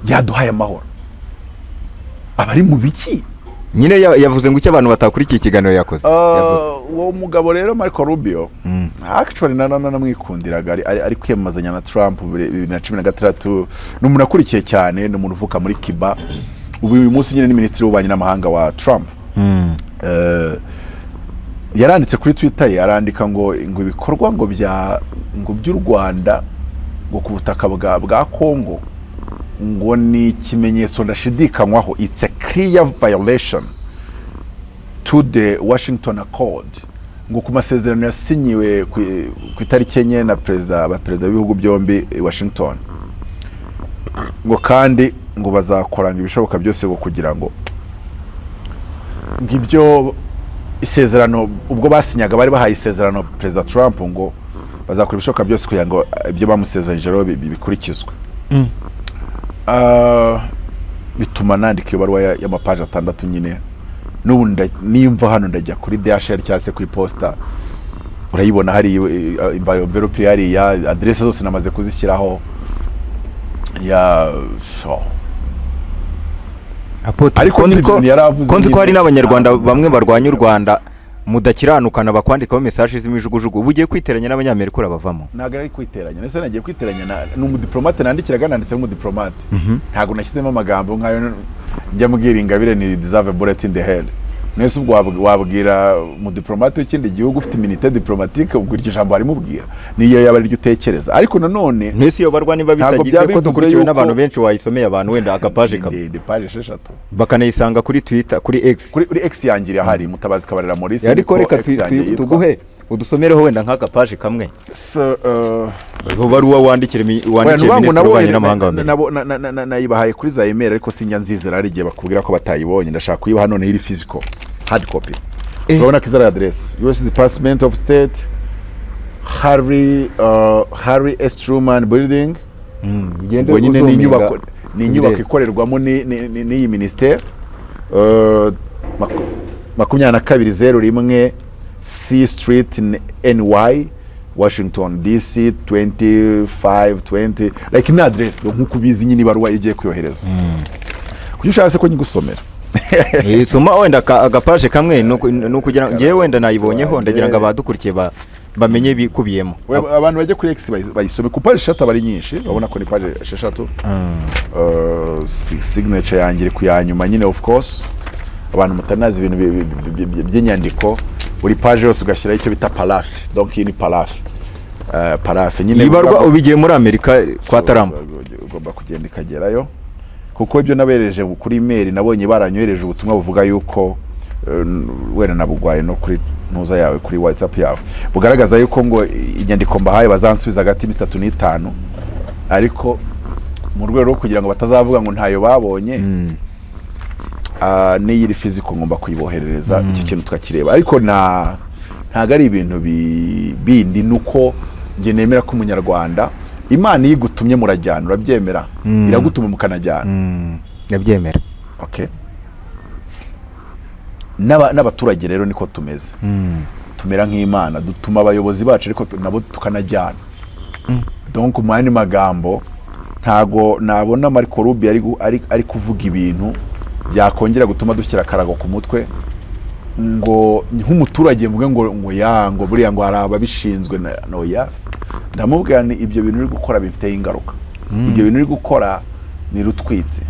Speaker 2: Yaduhaye amahoro, abari mu biki?
Speaker 1: Nyine yavuze ngo icyo abantu batakurikiye ikiganiro yakoze, yavuze.
Speaker 2: Uwo mugabo rero Marco Rubio, actually namwikundiraga ari kwiyamamazanya na Trump 2016. Ni umuntu akurikiye cyane, ni umuntu uvuka muri Cuba. Ubu uyu munsi nyine ni minisitiri w'ububanyi n'amahanga wa Trump. Yaranditse kuri Twitter ye, arandika ngo ibikorwa ngo bya ngo by'u Rwanda ngo ku butaka bwa Congo ngo ni ikimenyetso ndashidikanywaho, it's a clear violation to the Washington Accord, ngo ku masezerano yasinyiwe ku itariki 4 na perezida, abaperezida b'ibihugu byombi i Washington, ngo kandi ngo bazakoranga ibishoboka byose ngo kugira ngo ibyo isezerano ubwo basinyaga bari bahaye isezerano Perezida Trump, ngo bazakora ibishoboka byose kugira ngo ibyo bamusezeranyije rero bikurikizwe. Bituma nandika iyo baruwa y'amapaji 6 nyine. N'ubu nimva hano ndajya kuri DHL cyangwa se ku iposita, urayibona hari envelope hariya, aderese zose namaze kuzishyiraho ya so.
Speaker 1: Apotre,
Speaker 2: Ariko
Speaker 1: ko nzi ko
Speaker 2: n'ibintu yari avuze
Speaker 1: ko nzi ko hari
Speaker 2: nyine,
Speaker 1: n'abanyarwanda bamwe barwanya u Rwanda mudakiranukana, bakwandikaho message z'imijugujugu, ubu ugiye kwiteranya n'Abanyamerika urabavamo?
Speaker 2: Ntabwo ari kwiteranya, ndetse nagiye kwiteranya ni umudiplomate nandikiraga, nanditse nk'umudiplomate, ntabwo nashyizemo amagambo nk'ayo njya mbwira Ingabire ni deserve a bullet in the head. Nese ubwo wabwira umudiplomate w'ikindi gihugu ufite immunité diplomatique, ubwo iryo jambo warimubwira niyo yaba ariryo utekereza? Ariko nanone
Speaker 1: Ntese iyo barwa niba
Speaker 2: Ntabwo
Speaker 1: bitagize
Speaker 2: byaba
Speaker 1: ko
Speaker 2: bivuze
Speaker 1: dukurikiwe n'abantu benshi, wayisomeye abantu wenda akapaje kamwe?
Speaker 2: Ndende, paje 6.
Speaker 1: Bakanayisanga kuri Twitter, kuri X.
Speaker 2: Kuri X yanjye irahari, Mutabazi Kabarira Maurice.
Speaker 1: Ariko
Speaker 2: niko
Speaker 1: reka
Speaker 2: X yanjye yitwa.
Speaker 1: tuguhe udusomereho wenda nk'aka paje kamwe.
Speaker 2: So,
Speaker 1: Iyo baruwa wandikire
Speaker 2: Oya,
Speaker 1: wandikiye
Speaker 2: nuvuga ngo
Speaker 1: minisitiri w'ububanyi n'amahanga wa Amerika.
Speaker 2: Nayibahaye kuri za email, ariko sinjya nzizera, hari igihe bakubwira ko batayibonye. Ndashaka kuyibaha none iri physical, hard copy. Urabona ko izari address US Department of State, Harry S Truman Building.
Speaker 1: Ugende
Speaker 2: Ubwo nyine ni
Speaker 1: uzuminga
Speaker 2: inyubako
Speaker 1: ubirebe.
Speaker 2: ikorerwamo n'iyi minisiteri. 2201 C Street NY, Washington DC 2520, like ni address nk'uko ubizi nyine ibaruwa iyo ugiye kuyohereza. Kuki ushaka se ko nyigusomera?
Speaker 1: Soma wenda agapaje kamwe, ni ukugira ngewe wenda nayibonyeho, ndagira ngo abadukurikiye bamenye ibikubiyemo.
Speaker 2: Abantu bajya kuri X bayisome, ku paje 6 aba ari nyinshi, urabona ko ni paje 6. Signature yanjye iri ku ya nyuma nyine. Of course abantu mutanazi ibintu by'inyandiko, buri paje yose ugashyiraho icyo bita paraphe. Donc iyi ni paraphe, paraphe nyine.
Speaker 1: Iyi barwa ubigiye muri Amerika kwa Trump.
Speaker 2: Ugomba kugenda ikagerayo, kuko ibyo nabereje kuri email, nabonye baranyohereje ubutumwa buvuga yuko wenda nabugwaye no kuri ntuza yawe, kuri WhatsApp yawe, bugaragaza yuko ngo inyandiko mbahaye bazansubiza hagati y'iminsi 3 n'5. Ariko mu rwego rwo kugira ngo batazavuga ngo ntayo babonye, n'iyi iri physical ngomba kuyiboherereza. Icyo kintu tukakireba, ariko ntago ari ibintu bindi, nuko njye nemera ko umunyarwanda, Imana iyo igutumye murajyana. Urabyemera? Iragutuma mukanajyana.
Speaker 1: Ndabyemera.
Speaker 2: Okay. N'abaturage rero niko tumeze, tumera nk'Imana, dutuma abayobozi bacu, ariko nabo tukanajyana. Donc mu yandi magambo, ntago nabona Marco Rubio ari kuvuga ibintu byakongera gutuma dushyira akarago ku mutwe, ngo nk'umuturage mvuge ngo ya ngo buriya ngo hari ababishinzwe no ya ndamubwira ni ibyo bintu uri gukora bifiteho ingaruka. Ibyo bintu uri gukora ni rutwitsi.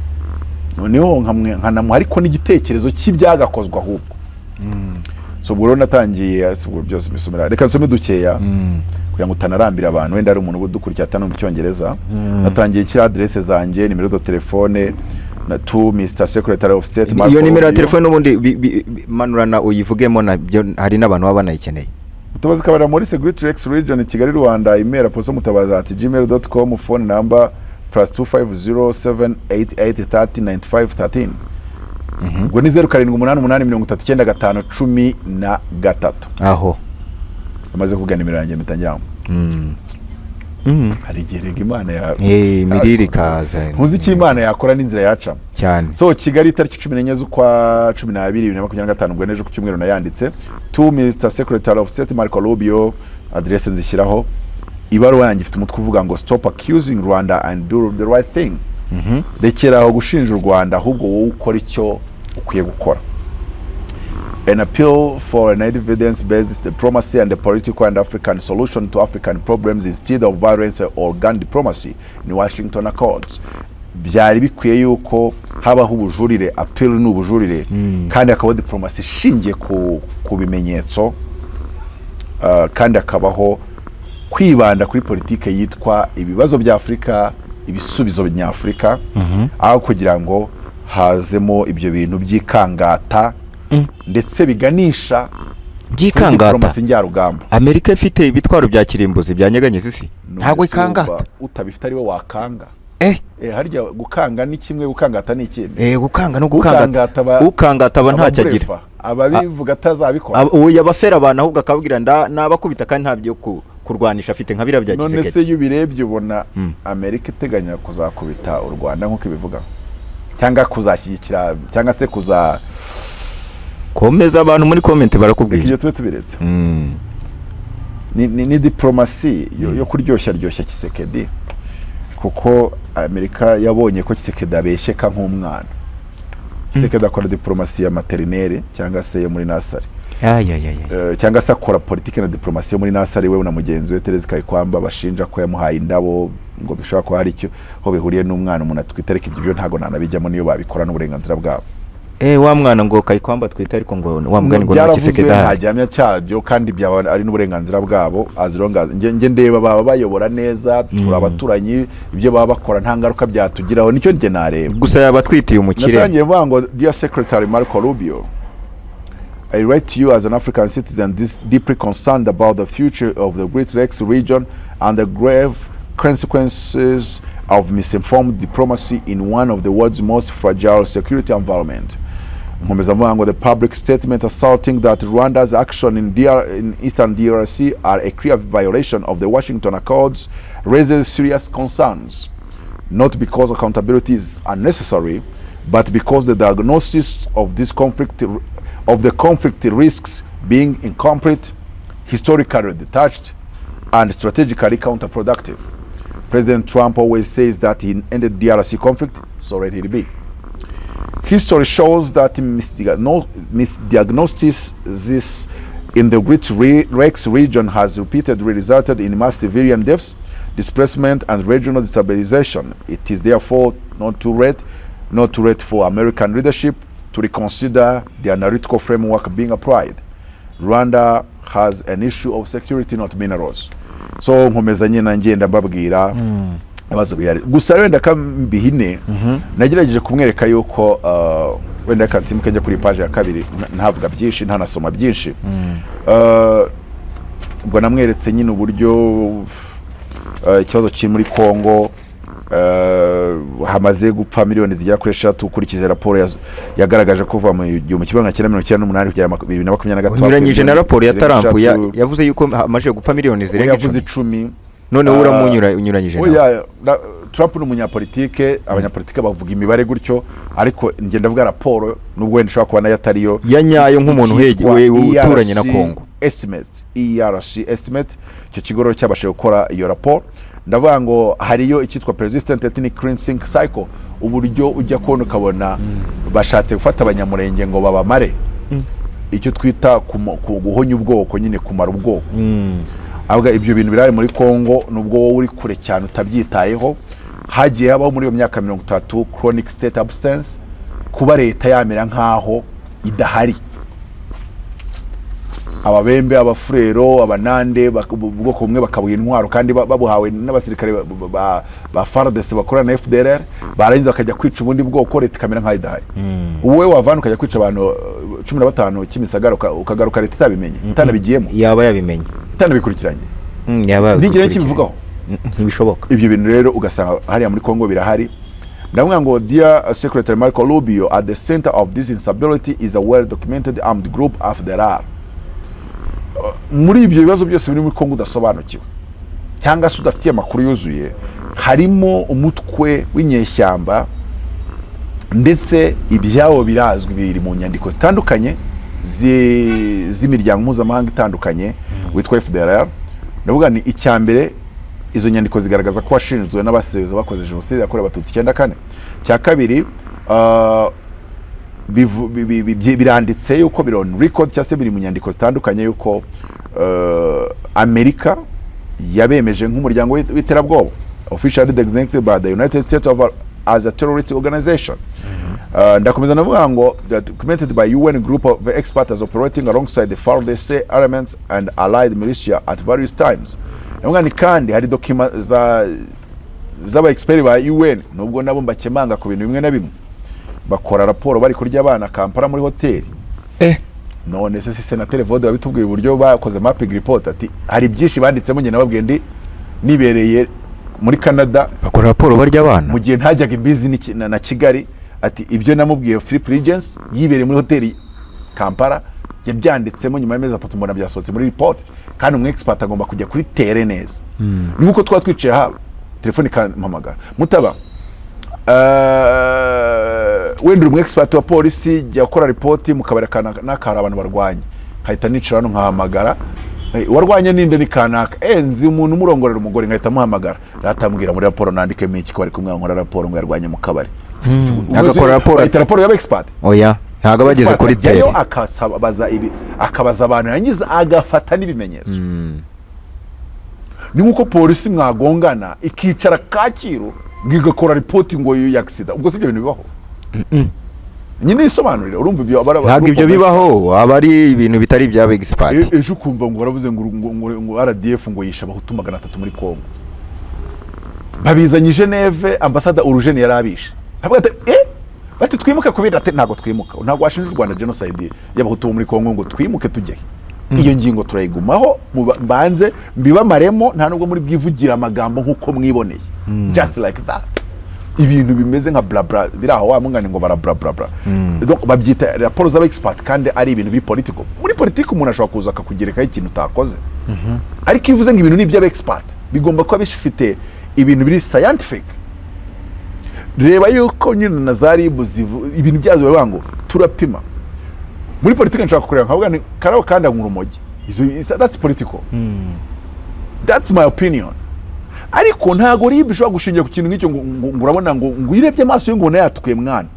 Speaker 2: Noneho nkanamuha ariko n'igitekerezo cy'ibyagakozwe ahubwo. So ubwo rero natangiye, si ubwo byose mbisomera, reka nsome dukeya kugira ngo utanarambira abantu, wenda hari umuntu udukurikiye atanumva Icyongereza. Natangiye nshyira aderese zanjye, numéro de téléphone na to Mr Secretary of State Marco
Speaker 1: Iyo nimero ya
Speaker 2: Rubio.
Speaker 1: telefone n'ubundi manurana uyivugemo, nabyo hari n'abantu baba banayikeneye.
Speaker 2: Mutabazi Kabara Maurice, Great Lakes Region, Kigali, Rwanda. Email apostle.mutabazi@gmail.com, phone number +250 788 30 95 13. Ubwo ni 0788 39 95 13.
Speaker 1: Aho.
Speaker 2: Amaze kuvuga nimero yanjye mpita njyamo. Hari igihe rega Imana ya
Speaker 1: Imirire ikaza.
Speaker 2: Ntuzi icyo Imana yakora n'inzira yacamo.
Speaker 1: Cyane.
Speaker 2: So Kigali, itariki 14 z'ukwa 12 2025, ubwo n'ejo ku cyumweru nayanditse. To Mr Secretary of State Marco Rubio, adresse nzishyiraho. Ibaruwa yanjye ifite umutwe uvuga ngo "Stop accusing Rwanda and do the right thing", rekera aho gushinja u Rwanda, ahubwo wowe ukora icyo ukwiye gukora. An appeal for an evidence-based diplomacy and a political and African solution to African problems instead of violence or gun diplomacy in Washington Accords. Byari bikwiye yuko habaho ubujurire, appeal ni ubujurire, kandi hakabaho diplomasi ishingiye ku bimenyetso, kandi hakabaho kwibanda kuri politike yitwa ibibazo bya Afurika, ibisubizo nyafurika, aho kugira ngo hazemo ibyo bintu by'ikangata ndetse biganisha kuri
Speaker 1: Byikangata.
Speaker 2: diplomasi njyarugamba.
Speaker 1: Amerika ifite ibitwaro bya kirimbuzi byanyeganyeza isi, ntabwo
Speaker 2: None se
Speaker 1: ikangata.
Speaker 2: wumva utabifite ari we wakanga?
Speaker 1: Eh.
Speaker 2: Harya gukanga ni kimwe, gukangata ni ikindi.
Speaker 1: Gukanga no gukangata.
Speaker 2: Gukangata
Speaker 1: Ukangata aba ntacyo agira.
Speaker 2: Ababurefa, ababivuga atazabikora.
Speaker 1: Uwo yabafera abantu, ahubwo akabwira nda nabakubita, kandi ntabyo kurwanisha afite nka biriya bya
Speaker 2: None se
Speaker 1: Tshisekedi.
Speaker 2: iyo ubirebye ubona Amerika iteganya kuzakubita u Rwanda nk'uko ibivuga, cyangwa kuzashyigikira, cyangwa se kuza
Speaker 1: Komeza, abantu muri comment
Speaker 2: Reka
Speaker 1: barakubwira.
Speaker 2: ibyo tube tubiretse. Ni diplomasi yo kuryoshya ryoshya Tshisekedi, kuko Amerika yabonye ko Tshisekedi abeshyeka nk'umwana. Tshisekedi akora diplomasi ya maternelle cyangwa se yo muri nursery.
Speaker 1: Ay, ay, ay, ay.
Speaker 2: Cyangwa se akora politiki na diplomasi yo muri nursery, we na mugenzi we Therese Kayikwamba bashinja ko yamuhaye indabo, ngo bishobora kuba hari icyo ho bihuriye n'umwana umuntu atwite, ariko ibyo byo ntabwo nanabijyamo, niyo babikora n'uburenganzira bwabo.
Speaker 1: Wa mwana ngo Kayikwamba twita, ariko ngo wa mugani ngo nta
Speaker 2: Byaravuzwe,
Speaker 1: Tshisekedi
Speaker 2: nta
Speaker 1: ahari.
Speaker 2: gihamya cyabyo, kandi byaba ari n'uburenganzira bwabo, as long as nge ndeba baba bayobora neza, turi abaturanyi, ibyo baba bakora nta ngaruka byatugiraho, nicyo njye nareba.
Speaker 1: Gusa yaba atwitiye umukire.
Speaker 2: Natangiye mvuga ngo "Dear Secretary Marco Rubio, I write to you as an African citizen this deeply concerned about the future of the Great Lakes region and the grave consequences of misinformed diplomacy in one of the world's most fragile security environment." Nkomeza mvuga ngo "The public statement asserting that Rwanda's action in Eastern DRC are a clear violation of the Washington Accords raises serious concerns, not because accountability is unnecessary, but because the diagnosis of this conflict of the conflict risks being incomplete, historically detached, and strategically counterproductive. President Trump always says that he ended DRC conflict, so let it be. History shows that misdiagnosis this in the Great Lakes region has repeatedly resulted in mass civilian deaths, displacement, and regional destabilization. It is therefore not too late for American leadership to reconsider the analytical framework being applied. Rwanda has an issue of security, not minerals." So nkomeza nyine ngenda mbabwira ibibazo bihari. Gusa wenda kambihine, nagerageje kumwereka yuko wenda reka nsimuke njya kuri paji ya kabiri, ntavuga byinshi, ntanasoma byinshi. Ubwo namweretse nyine uburyo ikibazo kiri muri Congo, hamaze gupfa miliyoni zigera kuri 3, ukurikije raporo yagaragaje kuva mu 1998 kugera 2023.
Speaker 1: Unyuranyije na raporo ya
Speaker 2: zirenga
Speaker 1: Trump
Speaker 2: 3.
Speaker 1: Yavuze yuko hamaze gupfa miliyoni zirenga
Speaker 2: Yavuze
Speaker 1: 10.
Speaker 2: 10.
Speaker 1: Noneho uramunyura, unyuranyije nawe.
Speaker 2: Oya, Trump ni umunyapolitike, abanyapolitike bavuga imibare gutyo, ariko njye ndavuga raporo, nubwo wenda ishobora kuba nayo atariyo
Speaker 1: ya nyayo, nk'umuntu
Speaker 2: Cyitwa
Speaker 1: uturanye na
Speaker 2: ERC
Speaker 1: Congo.
Speaker 2: Estimate, ERC estimate, icyo kigo rero cyabashije gukora iyo raporo. Ndavuga ngo hariyo icyitwa persistent ethnic cleansing cycle, uburyo ujya kubona ukabona bashatse gufata Abanyamurenge ngo babamare, icyo twita guhonya ubwoko nyine, kumara ubwoko. Ahubwo ibyo bintu birari muri Congo, nubwo wowe uri kure cyane utabyitayeho. Hagiye habaho muri iyo myaka 30 chronic state absence. Kuba leta yamera nk'aho idahari, Ababembe, Abafurero, Abanande, ubwoko bumwe bakabuha intwaro kandi babuhawe n'abasirikare ba FARDC bakorana na FDLR, barangiza bakajya kwica ubundi bwoko, leta ikamera nk'aho idahari. Ubu wowe wavana ukajya kwica abantu 15 Kimisagara, ukagaruka leta itabimenye, itanabigiyemo?
Speaker 1: Yaba yabimenye.
Speaker 2: Itanabikurikiranye?
Speaker 1: Yaba
Speaker 2: ntigire
Speaker 1: yabikurikiranye.
Speaker 2: n'ikibivugaho.
Speaker 1: Ntibishoboka.
Speaker 2: Ibyo bintu rero ugasanga hariya muri Congo birahari. Ndavuga ngo: "Dear Secretary Marco Rubio, at the center of this instability is a well documented armed group, FDLR." Muri ibyo bibazo byose biri muri Congo udasobanukiwe cyangwa se udafitiye amakuru yuzuye, harimo umutwe w'inyeshyamba, ndetse ibyabo birazwi, biri mu nyandiko zitandukanye z'imiryango mpuzamahanga itandukanye, witwa FDLR. Ndavuga ni icya mbere, izo nyandiko zigaragaza ko washinzwe n'abaseza bakoze jenoside yakorewe Abatutsi 94. Cya kabiri, biranditse yuko biri on record cyangwa se biri mu nyandiko zitandukanye yuko Amerika yabemeje nk'umuryango w'iterabwoba, officially designated by the United States as a terrorist organization. Ndakomeza ndavuga ngo documented by UN group of experts as operating alongside the FARDC elements and allied militia at various times. Ndavuga ni kandi hari document za z'aba expert ba UN, nubwo nabo mbakemanga ku bintu bimwe na bimwe, bakora raporo bari kurya abana Kampala muri hoteli. None se si Senateri Vode wabitubwiye uburyo bakoze mapping report? Ati hari byinshi banditsemo, njye nababwiye ndi nibereye muri Canada.
Speaker 1: Bakora raporo barya abana?
Speaker 2: Mu gihe ntajyaga imbizi na Kigali. Ati ibyo namubwiye Philip Regens yibereye muri hoteli Kampala, yabyanditsemo nyuma y'amezi 3 mbona byasohotse muri report. Kandi umu expert agomba kujya kuri terrain neza. Ni nkuko twaba twicaye aha, telefone ikampamagara: "Mutaba, wenda uri umu expert wa polisi, jya ukora ripoti mu kabari n'aka hari abantu barwanya." Nkahita nicara hano nkahamagara: "Warwanye ninde?" "Ni kanaka." "Nzi umuntu umurongorera umugore." Nkahita muhamagara: "Ratambwira muri raporo nandikemo iki, ko bari kumwe nkora raporo ngo yarwanye mu kabari?"
Speaker 1: Agakora raporo.
Speaker 2: Bahita raporo y'aba expert?
Speaker 1: Oya, ntabwo aba ageze kuri
Speaker 2: Ajyayo
Speaker 1: terrain.
Speaker 2: Akabaza ibi, akabaza abantu, yarangiza agafata n'ibimenyetso. Ni nk'uko polisi mwagongana ikicara Kacyiru ngo igakora ripoti ngo ya accident. Ubwo si ibyo bintu bibaho nyine? Isobanurire, urumva ibyo
Speaker 1: Ntabwo ibyo bibaho, aba ari ibintu bitari iby'aba expert.
Speaker 2: Ejo ukumva ngo baravuze ngo RDF ngo yishe Abahutu 300 muri Congo, babizanye i Geneve, ambasada Urujeni yari abishe. Aravuga ati bati twimuke kubera ati ntabwo twimuka, ntabwo washinja u Rwanda genocide y'Abahutu bo muri Congo ngo twimuke tujye he. Iyo ngingo turayigumaho, mbanze mbibamaremo, nta nubwo muri bwivugira amagambo nk'uko mwiboneye, just like that. Ibintu bimeze nka bla bla biri aho, wa mungani ngo bara bla bla bla. Donc babyita raporo z'aba expert kandi ari ibintu biri political. Muri politiki umuntu ashobora kuza akakugerekaho ikintu utakoze, ariko iyo uvuze ngo ibintu ni iby'aba expert, bigomba kuba bifite ibintu biri scientific. Reba yuko nyine na za RIB ibintu byazo baravuga ngo turapima. Muri politiki nshobora kureba nkavuga ni karabo kandi anywa urumogi. That's political, that's my opinion. Ariko ntago RIB ishobora gushingira ku kintu nk'icyo ngo urabona ngo uyirebye amaso ye ngo ubone yatukuye. Mwana,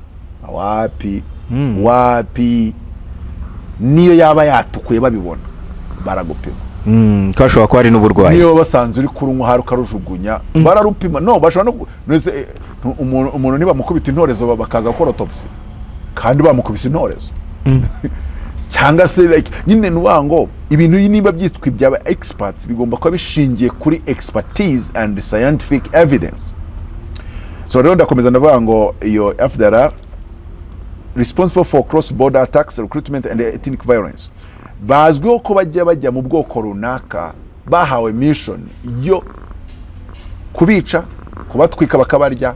Speaker 2: wapi, wapi, niyo yaba yatukuye babibona, baragupima.
Speaker 1: Ko hashobora kuba hari n'uburwayi.
Speaker 2: Niyo basanze uri kurunywa hari ukarujugunya, bararupima. No bashobora no nese, umuntu nibamukubita intorezo, bakaza gukora autopsy kandi bamukubise intorezo cyangwa se like, nyine nuvuga ngo ibintu niba byitwa iby'aba experts bigomba kuba bishingiye kuri expertise and scientific evidence. So rero ndakomeza ndavuga ngo iyo FDLR responsible for cross border attacks, recruitment and ethnic violence. Bazwiho ko bajya mu bwoko runaka bahawe mission yo kubica, kubatwika, bakabarya.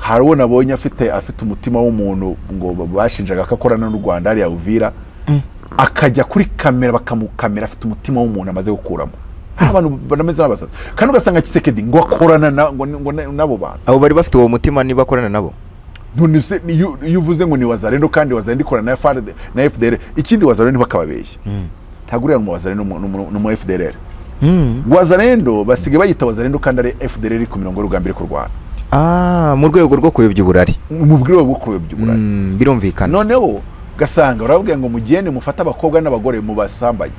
Speaker 2: Hari uwo nabonye afite umutima w'umuntu ngo bashinjaga ko akorana n'u Rwanda hariya Uvira, akajya kuri kamera bakamukamera afite umutima w'umuntu amaze gukuramo. Hari abantu banameze nk'abasazi, kandi ugasanga Tshisekedi ngo akorana ngo nabo bantu.
Speaker 1: Abo bari bafite uwo mutima niba akorana nabo.
Speaker 2: None se iyo uvuze ngo ni Wazalendo kandi Wazalendo ikorana na FARD na FDLR, ikindi Wazalendo ntibakababeshya, ntabwo uriya mu Wazalendo ni umu FDLR. Wazalendo basigaye bayita Wazalendo kandi ari FDLR ku mirongo y'urugamba iri kurwana.
Speaker 1: Ah, mu rwego rwo kuyobya uburari.
Speaker 2: Mu rwego rwo kuyobya uburari.
Speaker 1: Birumvikana.
Speaker 2: Noneho ugasanga barababwira ngo mugende mufate abakobwa n'abagore mubasambanye,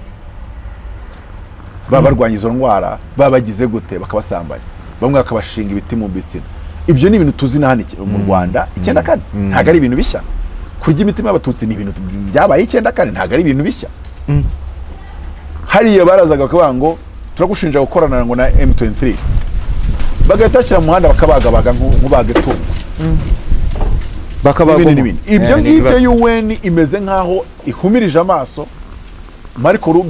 Speaker 2: baba barwanya izo ndwara, baba bagize gute, bakabasambanya, bamwe bakabashinga ibiti mu bitsina. Ibyo ni ibintu tuzi na hano mu Rwanda 94, ntabwo ari ibintu bishya. Kurya imitima y'Abatutsi ni ibintu byabaye 94, ntabwo ari ibintu bishya. Hariya barazaga bakavuga ngo turagushinja gukorana ngo na M23, bagahita bashyira mu muhanda bakabagabaga nk'ubaga itungo.
Speaker 1: Bakabagamo.
Speaker 2: N'ibindi n'ibindi. Ibyo
Speaker 1: Ni
Speaker 2: ngibyo
Speaker 1: ibibazo.
Speaker 2: UN imeze nk'aho ihumirije amaso. Marco Rubio.